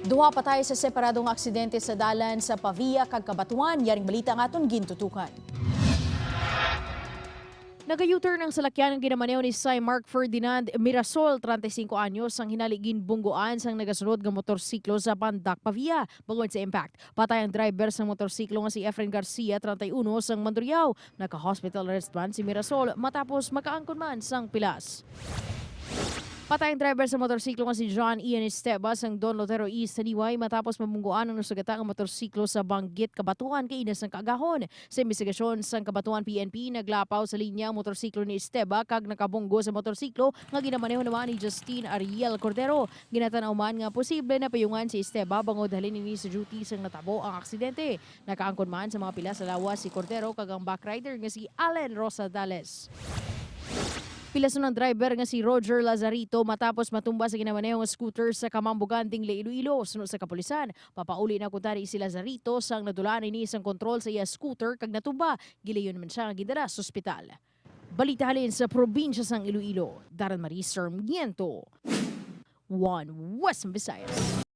Duha patay sa separadong aksidente sa dalan sa Pavia kag Cabatuan, yaring balita nga aton gintutukan. Nag-U-turn ang salakyan ng ginamaneho ni Sai Mark Ferdinand Mirasol, 35 anyos, ang hinaligin bungguan sang nagasunod nga motorsiklo sa Pandak, Pavia. Bangod sa impact, patay ang driver sa motorsiklo nga si Efren Garcia, 31, sang Mandurriao. Naka-hospital arrest man si Mirasol matapos makaangkon man sang pilas. Patay ang driver sa motorsiklo nga si John Ian Estebas ang Don Lotero East sa Liway matapos mabungguan ang nasugata ang motorsiklo sa Banggit, Cabatuan kay sang kaagahon. Sa investigasyon sang Cabatuan PNP, naglapaw sa linya ang motorsiklo ni Esteba kag nakabunggo sa motorsiklo nga ginamaneho naman ni Justine Ariel Cordero. Ginatanaw man nga posible na payungan si Esteba bangod halin ini sa duty sang natabo ang aksidente. Nakaangkon man sa mga pila sa lawas si Cordero kag ang backrider nga si Allen Rosadales. Pilason ng driver nga si Roger Lazarito matapos matumba sa ginamaneho nga scooter sa Kamambugan, Dingle, Iloilo. Sunod sa kapulisan, papauli na kuntari si Lazarito sang nadulaan ini isang kontrol sa iya scooter kag natumba. Gilayon man siya nga gidala sa ospital. Balita halin sa probinsya sang Iloilo, Darren Marie Sarmiento, One Western Visayas.